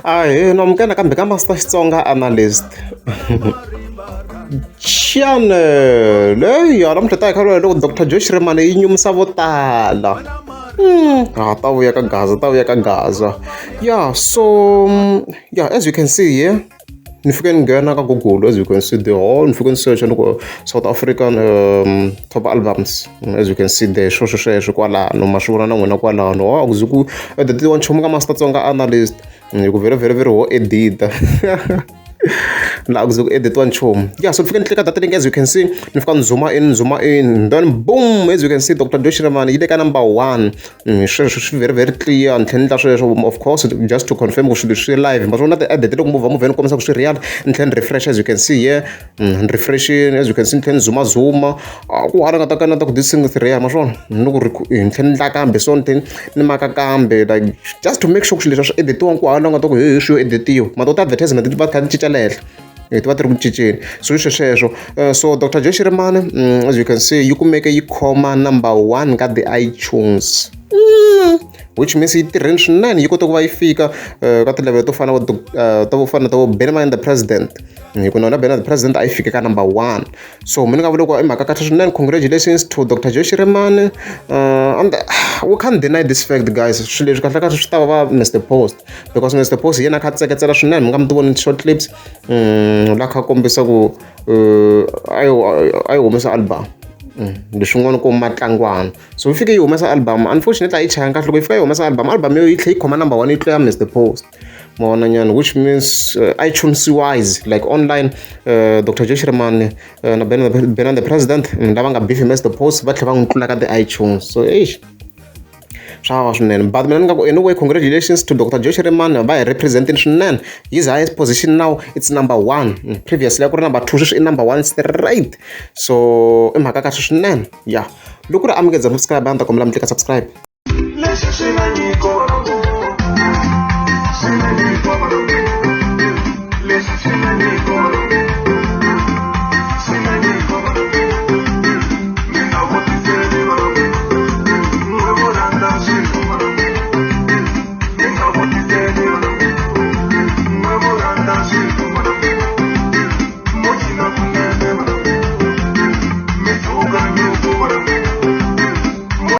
Ahee na amukela nakambe ka Master Xitsonga Analyst channel leyi ya namuntlha ta hi kha loko Doctor Joe Shirimani yi nyumisa vo tala ha ta vuya ka gaza ta vuya ka gaza yeah so yeah as you can see here ni fike ni nghena ka Google as you can see the whole ni fike ni search ni ku South African top albums as you can see there sweswo sweswo kwalano ma swi vona na n'wina kwalano wa ku ze ku editiwa nchumu ka Master Tsonga Analyst hi ku very very very ho edita laha ku ze ku editiwa nchumu yeah so ni fike ni tlika that link as you can see ni fika ni zooma in zooma in then boom as you can see Dr. Joe Shirimani yi le ka number one sweswo swi very very clear ni tlhela ni endla sweswo of course just to confirm ku swilo swi live ma swona ti-edit loko movha movha ni kombisa ku swi real ni tlhela ni refresh as you can see here ni refreshini as you can see ni tlhela ni zooma zooma ku hala nga ta ka na ta ku this thing is real ma swona ni ku ni tlhela ni endla kambe so ni tlhela ni maka kambe like just to make sure ku swilo leswi a swi editiwa ku hala nga ta ku he swi yo editiwa ma to ti-advertisement ti va ti kha ti cinca le henhla ti va ti ri ku cinceni so hi sweswo so Dr Joe Shirimani as you can see yi kumeke yi khoma number one ka the iTunes which means yi tirheni swinene yi kote ku va yi fika ka ti-level to fana to fana to Benny the President hi ku na yona Benny the President a yi fike ka number one so mina ni nga vula ku i mhaka kahle swinene congratulations to Dr Joe Shirimani and we can't deny this fact guys swilo leswi kahle kahle swi ta va va Mr Post because Mr Post hi yena a kha a tseketsela swinene mi nga mi ti voni short clips la kha kombisa ku a yi a yi humesa album leswin'wana ku matlangwana so yi fike yi humesa album unfortunately a yi chayanga kahle loko yi fika yi humesa album album yo yi tlhe yi khoma number one yi tlula Mr Post ma vona nyana which means iTunes wise like online Dr Joe Shirimani na Ben the President lava nga beef Mr Post va tlhela va n'wi tlula ka ti-iTunes so eish swa vava swinene but mina ni nga ku anyway congratulations to Dr Joe Shirimani va hi representing swinene his highest position now it's number one previously a ku ri number two sweswi i number one straight so i mhaka kahle swinene ya loko ku ri amukeza subscribe a ni ta kombela mi tlika subscribe. Lexi swi na nyiko swi na nyiko.